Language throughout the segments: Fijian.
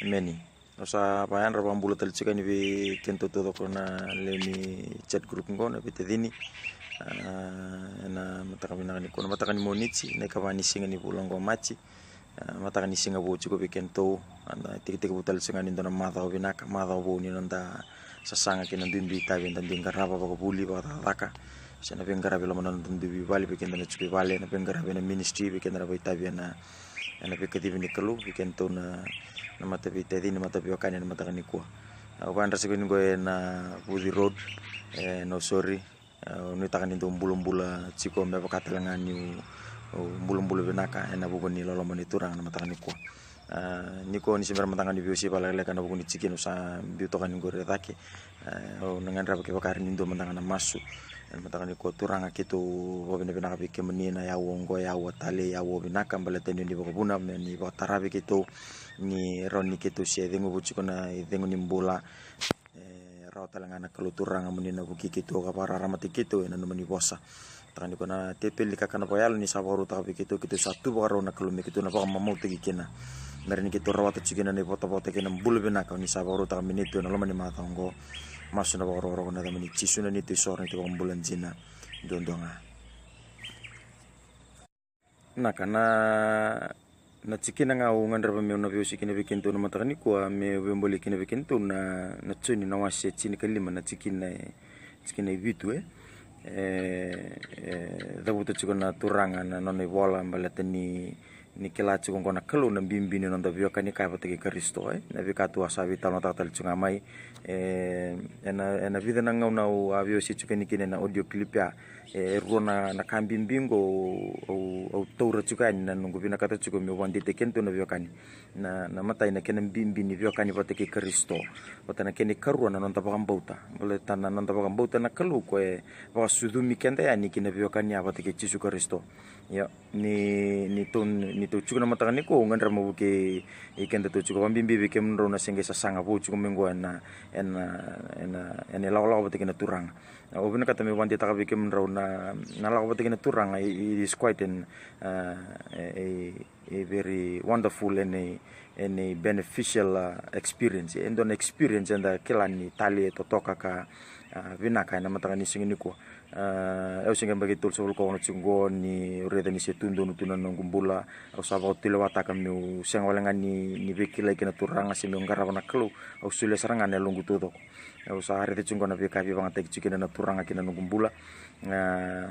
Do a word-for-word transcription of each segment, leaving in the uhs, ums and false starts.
Emeni. Au sa vakayadra vakabula tale tiko yani vei kedatou taucoko na lewe ni chat group qo, na veitacini. Ena mataka vinaka nikua, na mataka ni Moniti, na ikava ni siga ni vula qo o Maji. Mataka ni siga vou tiko vei kedatou. Eda tekitekivu tale tiko ga ni dua na macawa vinaka, macawa vou ni noda sasaga kei na duidui itavi eda dui qarava, vakavuli, vakacakacaka, se na veiqaravi loma na noda dui veivale, vei keda na tiko i vale, na veiqaravi ena ministry, vei keda na vakaitavi ena, ena veikacivi ni Kalou, vei kedatou na, na mataveitacini, na mataveiwekani ena mataka nikua. Au vakayadra tiko yani qo ena Vuci Road, e Nausori. Au nuitaka ni dau bulabula tiko me vaka tale ga niu bulabula vinaka ena vuku ni loloma ni Turaga na mataka nikua. Nikua ni se bera mada ga ni veiwasei vakalekaleka ena vuku ni tikina au sa biu toka yani qori e cake. Au na gadreva kevaka e rawa ni dua mada ga na masu ena mataka nikua. Turaga, keitou vakavinavinaka vei kemuni ena aua oqo, e aua talei, e aua vinaka, baleta ni o ni vakavuna me ni vakatara vei keitou, ni rawa ni keitou se ceguvu tiko na icegu ni bula. E rawa tale ga na Kalou Turaga mo ni na vukei keitou ka vakararamataki keitou ena nomuni vosa. Taka ni ko na tepeli ni kakana vakayalo ni sa vakarautaka vei keitou, keitou sa tu vakarau na Kalou me keitou na vakamamautaki kina. Me rawa ni keitou rawata tiko kina na ivotavota kei na bula vinaka ni sa vakarautaka me neitou ena loma ni macawa oqo. Masu na vakarokoroko ena yacamuni Jisu na neitou isoro, neitou ivakabula dina duadua ga. Vinaka, na, na tikina ga au gadreva meu na veiwasei kina vei kedatou na mataka nikua, meu veibolei kina vei kedatou na, na Joni na wase tinikalima na tikina, tikina e vitu, e. E, e cavuta tiko na Turaga na nona ivola baleta ni, ni kila tiko oqo na Kalou na bibi ni noda veiwekani kaya vata kei Karisito, e. Na veika tu a sa veitalanoataka tale tiko ga mai, e, ena, ena vica na gauna au a veiwasei tiko yani kina ena audio clip ya. E rua na, na ka bibi oqo au, au, au taura tiko yani na noqu vinakata tiko meu vakadeitaki kedatou na veiwekani. Na, na matai na kena bibi ni veiwekani vata kei Karisito. Vata na kena ikarua na noda vakabauta. Baleta na noda vakabauta na Kalou ko e vakasucumi keda yani ki na veiwekani ya vata kei Jisu Karisito. Io, ni, ni tou, ni tou tiko na mataka nikua au gadreva meu vukei kedatou tiko vakabibi vei kemudrau na se qai sasaga vou tiko mai oqo ena, ena, ena, ena ilakolako vata kei na Turaga. Au vinakata meu vakadeitaka vei kemudrau na, na lako vata kei na Turaga, it, it is quite an, uh, a, a, a very wonderful and a, and a beneficial, uh, experience. E dua na experience eda kila ni talei, e totoka ka, uh, vinaka ena mataka ni siga nikua. Uh, au se qai yabaki tolusagavulu ka ono tiko oqo niu raica ni se tu donu tu na noqu bula. Au sa vakatulewataka meu sega wale ga ni, ni veikilai kei na Turaga se meu qarava na Kalou. Au solia sara ga na yaloqu taucoko. Au sa raica tiko oqo na veika e veivagataki tiko kina na Turaga ki na noqu bula. A,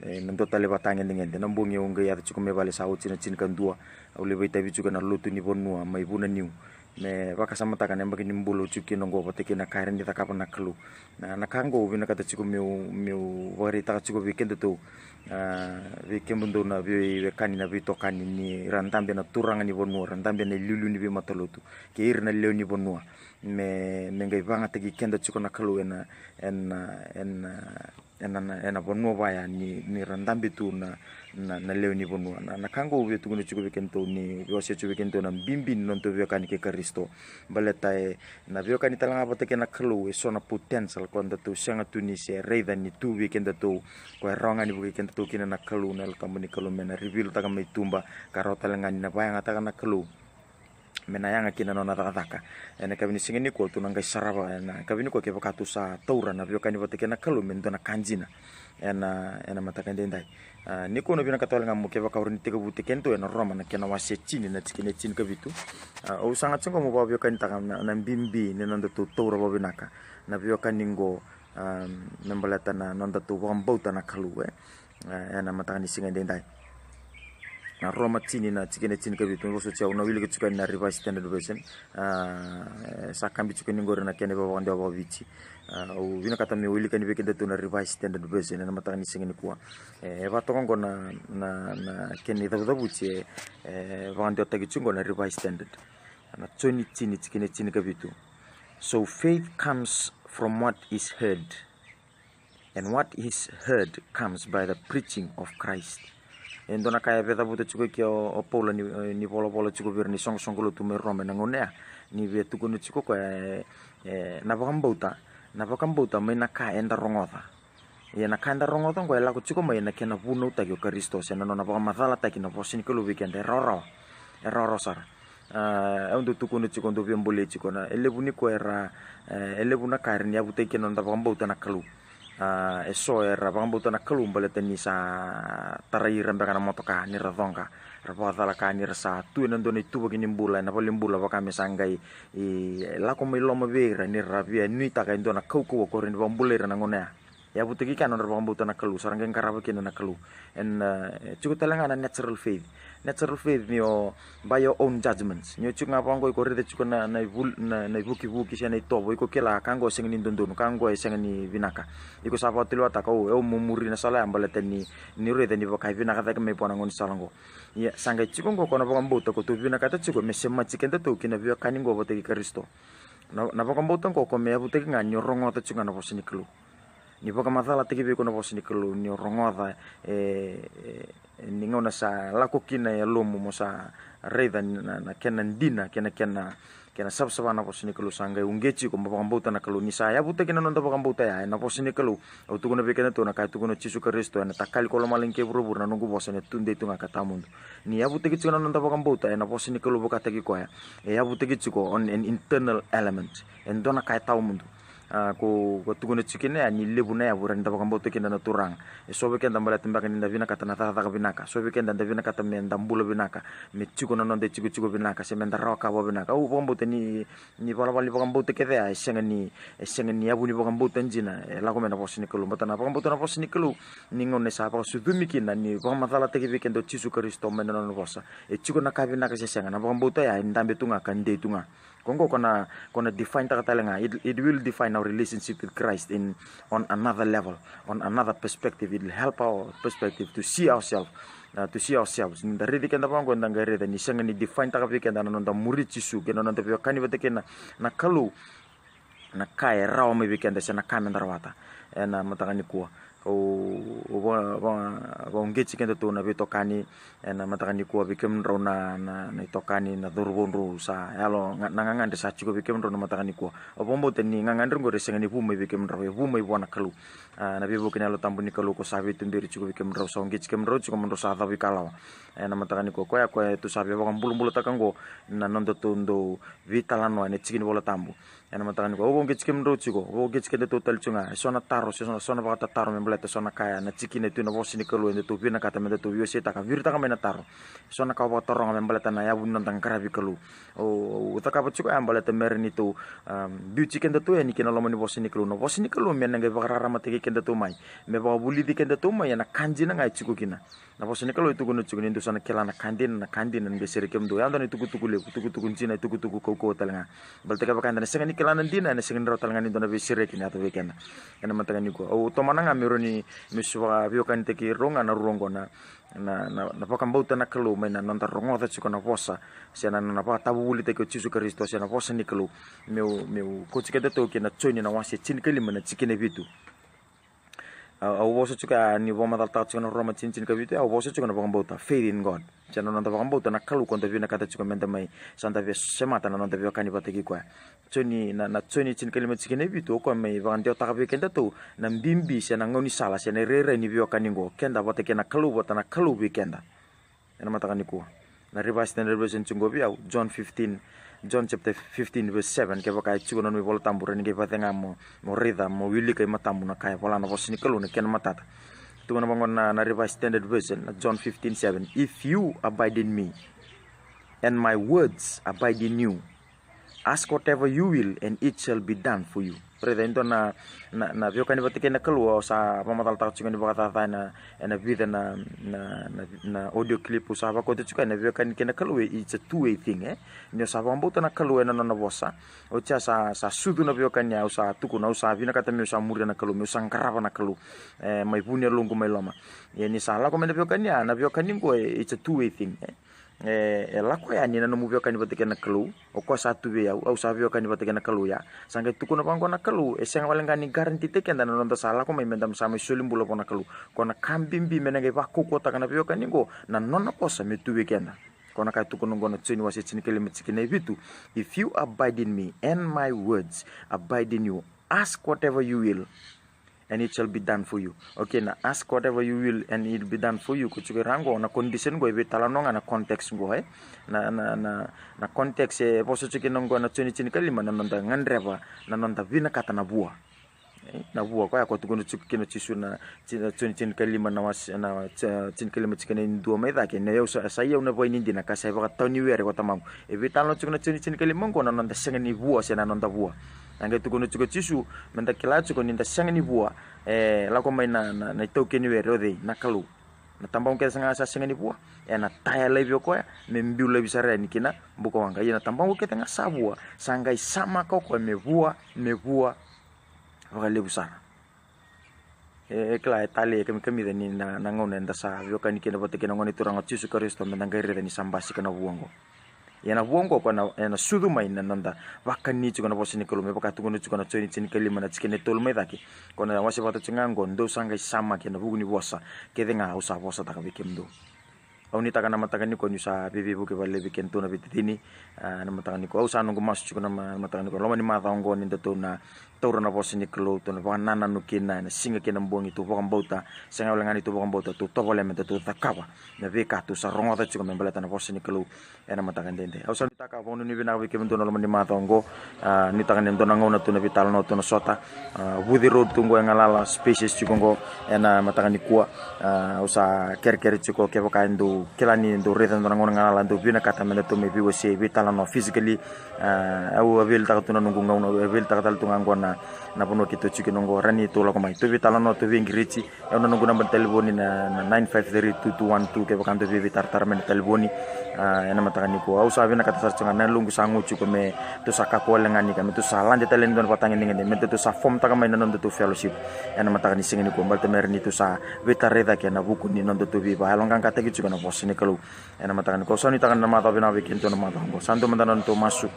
e, na dua tale vakatagedegede, na bogi au qai yaco tiko mai vale sa oti na tinikadua. Au lai vakaitavi tiko ena lotu ni vanua mai Vunaniu. Me vakasamataka na yabaki ni bula au tiko kina oqo vata kei na ka e rawa ni cakava na Kalou. Na, na ka oqo au vinakata tiko meu, meu vakaraitaka tiko vei kedatou. A, vei kemudou na veiwekani, na veitokani ni ra dabe na turaga ni vanua, ra dabe na iliuliu ni veimatalotu kei ira na lewe ni vanua. Me, me qai vagataki keda tiko na Kalou ena, ena, ena, ena, ena vanua vaya ni, ni ra dabe tu na, na, na lewe ni vanua. Na, na ka qo au via tukuna tiko vei kedatou ni, via wasea tiko vei kedatou na bibi ni nodatou veiwekani kei Karisito. Baleta e, na veiwekani tale ga vata kei na Kalou e so na potential ko datou sega tu ni se raica ni tu vei kedatou. Ko e rawa ga ni vukei kedatou kina na Kalou, na Yalo Tabu ni Kalou me na reveal taka mai tuba, ka rawa tale ga ni na vayagataka na Kalou me na yaga kina na nona cakacaka. Ena yakavi ni siga nikua tou na qai sarava, ena yakavi nikua kevaka tou sa taura na veiwekani vata kei na Kalou me dua na ka dina. Ena, ena mataka edaidai. A, nikua au na vinakata wale ga mo kevaka au rawa ni tekivu vata kei kedatou ena Roma na kena wase tini na tikina e tinikavitu. A, au saga tiko mo vakaveiwekanitaka na, na bibi ni nodatou taura vakavinaka na veiwekani qo, a, me baleta na nodatou vakabauta na Kalou, e. E, ena mataka ni siga edaidai. Na Roma tini na tikina e tinikavitu, me vosoti au na wilika tiko yani na Revised Standard Version. A, e, sa kabi tiko yani qori na kena ivavadewa vakaViti. A, au vinakata meu wilika yani vei kedatou na Revised Standard Version ena mataka ni siga nikua. E, e vakatoka qo na, na, na kena icavucavuti, e, e vakadewataki tiko qo na Revised Standard. Na Joni tini tikina e tinikavitu. So faith comes from what is heard. And what is heard comes by the preaching of Christ. E dua na ka e via cavuta tiko ke o, o Paula ni, ni volavola tiko vei ira ni soqosoqo lotu mai Roma ena gauna ya, ni via tukuna tiko koya, e, e, na vakabauta, na vakabauta mai na ka eda rogoca. Ia na ka eda rogoca oqo e lako tiko mai ena kena vunautaki o Karisito se na nona vakamacalataki na vosa ni Kalou vei keda, e rawarawa. E rawarawa sara. A, au dau tukuna tiko, au dau via bolei tiko na, e levu ni koya era, e, e levu na ka era ni yavutaki kina na noda vakabauta na Kalou. A, e so era vakabauta na Kalou baleta ni sa tarai ira beka na motoka ni ra coqa, ra vakacala ka ni ra sa tu ena dua na ituvaki ni bula, ena valenibula vaka me sa qai, e, lako mai loma vei ira ni ra via nuitaka e dua na kaukauwa ko ra ni vakabulai ira na gauna ya. E yavutaki kina na nodra vakabauta na Kalou, sa ra qai qarava kina na Kalou. And, e, tiko tale ga na natural faith. Natural faith ni o by your own judgments. Ni o tiko ga vaqo iko raica tiko na, na ivul-, na, na ivukivuki se na itovo, iko kila ka qo e sega ni dodonu, ka qo e sega ni vinaka. Iko sa vakatulewataka, o, au mo muri na sala ya baleta ni, ni raica ni vaka e vinaka cake mai vua na gaunisala qo. Ia, sa qai tiko qo ko na vakabauta ko tou vinakata tiko me semati kedatou kina veiwekani qo vata kei Karisito. Na, na vakabauta qo ko me yavutaki ga ni o rogoca tiko ga na vosa ni Kalou. Ni vakamacalataki vei iko na vosa ni Kalou, ni o rogoca, e, e, ni gauna sa lako kina e yalomu mo sa raica na, na kena dina, kena, kena, kena savasava na vosa ni Kalou, sa qai uqeti iko mo vakabauta na Kalou. Ni sa yavutaki na noda vakabauta ya ena vosa ni Kalou, au tukuna vei kedatou na ka e tukuna o Jisu Karisito ena takali ko lomalagi kei vuravura, na noqu vosa ena tudei tu ga ka tawamudu. Ni yavutaki tiko na noda vakabauta ena vosa ni Kalou vakataki koya, e yavutaki tiko on an internal element, e dua na ka e tawamudu. A, ko, ko tukuna tiko kina ya ni levu na yavu era ni da vakabauta kina na Turaga. E so vei keda baleta beka ni da vinakata na cakacaka vinaka, so vei keda da vinakata me da bula vinaka, me tiko na noda itikotiko vinaka, se me da rawa ka vakavinaka. Au vakabauta ni, ni valavala ni vakabauta kece ya e sega ni, e sega ni yavu ni vakabauta dina e lako mai na vosa ni Kalou. Baleta na vakabauta na vosa ni Kalou, ni gauna e sa vakasucumi kina, ni vakamacalataki vei keda o Jisu Karisito mai na nona vosa, e tiko na ka vinaka se sega, na vakabauta ya e dabe tu ga ka dei tu ga. Ko qo ko na, ko na define taka tale ga. It, it will define our relationship with Christ in, on another level, on another perspective. It will help our perspective to see ourselves, uh, to see ourselves. Ni da raici keda vaqo, da qai raica ni sega ni define taka vei keda na noda muri Jisu kei na noda veiwekani vata kei na, na Kalou, na ka e rawa mai vei keda se na ka me da rawata ena mataka nikua. Au, au va, va, vauqeti kedatou na veitokani ena mataka nikua, vei kemudrau na, na, na itokani, na cauravou drau sa yalo ga, na gagadre sa tiko vei kemudrau na mataka nikua. Au vakabauta ni gagadre qori e sega ni vu mai vei kemudrau, e vu mai vua na Kalou. A, na veivuke ni Yalo Tabu ni Kalou ko sa veituberi tiko vei kemudrau, sa uqeti kemudrau tiko mo drau sa cavuikalawa ena mataka nikua. Koya, koya tou sa via vakabulabulataka qo na nodatou dau veitalanoa ena tiki ni Vola Tabu. Ena mataka nikua, au vakauqeti kemudrau tiko, au vakauqeti kedatou tale tiko ga. E so na taro, se so na, so na vakatataro me baleta so na ka ya, na tikina e tu ena vosa ni Kalou, edatou vinakata me datou veiwaseitaka, viritaka mai na taro. E so na ka au vakataroga me baleta na yavu ni noda qaravi Kalou. Au, au cakava tiko ya baleta me rawa ni tou, um, biuti kedatou yani ki na loma ni vosa ni Kalou. Na vosa ni Kalou me na qai vakararamataki kedatou mai, me vakavulici kedatou mai ena ka dina ga e tiko kina. Na vosa ni Kalou e tukuna tiko ni dou sa na kila na ka dina, na ka dina ena qai sereki kemudou. Yadua na itukutuku levu, itukutuku dina, itukutuku kaukauwa tale ga. Baleta kevaka eda na sega ni kila na dina, ena sega ni rawa tale ga ni dua na veisereki ni yaco vei keda ena mataka nikua. Au tomana ga meu rawa ni, meu sa vakaveiwekanitaki rau ga na rua oqo, na, na, na, na vakabauta na Kalou mai na noda rogoca tiko na vosa, se na, na vakatavuvulitaki o Jisu Karisito, se na vosa ni Kalou. Meu, meu kauti kedatou ki na Joni na wase tinikalima na tikina e vitu. Au, au vosa tiko ya, ni vakamacalataka tiko na Roma tini, tinikavitu, au vosa tiko na vakabauta, faith in God. Se na noda vakabauta na Kalou ko da vinakata tiko me da mai, sa da via semata na noda veiwekani vata kei koya. Joni, na, na Joni tinikalima tikina e vitu, o koya mai vakadewataka vei kedatou na bibi se na gaunisala se na irairai ni veiwekani qo, keda vata kei na Kalou, vata na Kalou vei keda. Ena mataka nikua, na Revised Standard Version tiko qo vei au, John fifteen, John chapter fifteen verse seven, kevaka e tiko na nomu iVola Tabu, rawa ni qai vacega mo, mo raica, mo wilika e matamu na ka e vola na vosa ni Kalou na kena matata. Tukuna vaqo na, na Revised Standard Version, na John fifteen seven, "If you abide in me, and my words abide in you, ask whatever you will, and it shall be done for you." Raica, e dua na, na, na veiwekani vata kei na Kalou, au sa vakamacalataka tiko ni vakacaca ena, ena vica na, na, na, na audio clip au sa vakauta tiko, ena veiwekani kei na Kalou, e, it's a two-way thing, e. Ni au sa vakabauta na Kalou ena nona vosa, oti ya sa, sa sucu na veiwekani ya, au sa tukuna, au sa vinakata meu sa muria na Kalou, meu sa qarava na Kalou, e, mai vu ni yaloqu mai loma. Ia ni sa lako mai na veiwekani ya, na veiwekani qo, e, it's a two-way thing, e. E, e lako yani na nomu veiwekani vata kei na Kalou. O koya sa tu vei au, au sa veiwekani vata kei na Kalou ya. Sa qai tukuna vaqo na Kalou, e sega wale ga ni guarantee-taki keda na noda sa lako mai me da sa mai soli bula vua na Kalou. Ko na ka bibi me na qai vakaukauwataka na veiwekani qo, na nona vosa me tu vei keda. Ko na ka e tukuna qo na Joni wase tinikalima tikina e vitu, "If you abide in me, and my words abide in you, ask whatever you will, and it shall be done for you. Okay, na ask whatever you will and it will be done for you. Ko tiko e ra qo na condition qo, e veitalanoa ga na context qo, e. Na, na, na, na context e vosa tiko kina qo na Joni tinikalima, na noda gadreva, na noda vinakata na vua. E, na vua koya ko tukuna tiko kina o Jisu na Joni tinikalima na wase, na tinikalima tikina e dua mai cake, ni au sa, sa i au na vaini dina ka sa ivakatawa ni were ko Tamaqu. E veitalanoa tiko na Joni tinikalima qo na noda sega ni vua se na noda vua. A qai tukuna tiko o Jisu me da kila tiko ni da sega ni vua, e lako mai na, na, na itaukei ni were o cei? Na Kalou. Na tabaqu kece ga sa sega ni vua, ena taya laivi o koya me biu laivi sara yani ki na bukawaqa. Ia na tabaqu kece ga sa vua, sa qai samaka o koya me vua, me vua vakalevu sara. E, e kila, e talei, e kamikamica ni na, na gauna eda sa veiwekani kina vata kei na Gone Turaga o Jisu Karisito me da qai raica ni sa basika na vua oqo. Ia na vua oqo ko na, ena sucu mai na noda vakani tiko na vosa ni Kalou, me vaka tukuna tiko na Joni tinikalima na tikina e tolu mai cake. Ko na wase vata tiko ga oqo, dou sa qai samaki ena vuku ni vosa kece ga au sa vosataka vei kemudou. Au nuitaka na mataka nikua niu sa veiveivuke vakalevu vei kedatou na veitacini. A, na mataka nikua au sa noqu masu tiko na ma-, na mataka nikua, loma ni macawa oqo, ni datou na taura na vosa ni Kalou, tou na vakanananu kina ena siga kei na bogi, tou vakabauta, sega wale ga ni tou vakabauta, tou tovolea me datou cakava na veika tou sa rogoca tiko me baleta na vosa ni Kalou ena mataka edaidai. Au sa nuitaka, vakanuinui vinaka vei kemudou na loma ni macawa oqo. A, nuitaka ni dua na gauna tou na veitalanoa tou na sota. A, Vuci Road tu qo e galala, spacious tiko qo ena mataka nikua. A, au sa kerekere tiko, kevaka e dou kila ni dou raica dua na gauna galala, dou vinakata me datou mai veiwasei, veitalanoa physically. A, au a veilitaka tu na noqu gauna, au a veilitaka tale tu ga oqo na, na vanua keitou tiko kina oqo, rawa ni tou lako mai, tou veitalanoa, tou veiqiriti. Au na noqu naba ni talevoni na, na nine five three two two one two, kevaka dou veiveitaratara mai na talevoni. A, ena mataka nikua au sa vinakata sara tiko ga, na yaloqu sa gu tiko me tou sa kakua wale ga ni ka, me tou sa lade tale e dua na vakatagedegede, me tou sa fomtaka mai na nodatou fellowship ena mataka ni siga nikua, baleta me rawa ni tou sa veitarai cake ena vuku ni nodatou veivakayaloqaqataki tiko na vosa ni Kalou. Ena mataka nikua au sa nuitaka na macawa vinaka vei kedatou na macawa oqo. Sa dua mada na nodatou masu.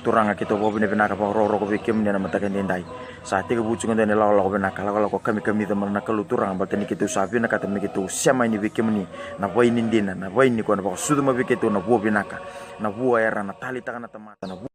Turaga, keitou vakavinavinaka vakarokoroko vei kemuni ena mataka edaidai. Sa tekivu tiko e dua na ilakolako vinaka, lakolako kamikamica mai na Kalou Turaga, baleta ni keitou sa vinakata me keitou sema yani vei kemuni na vaini dina, na vaini koya na vakasucuma vei keitou na vua vinaka, na vua era na taleitaka na tamata, na vua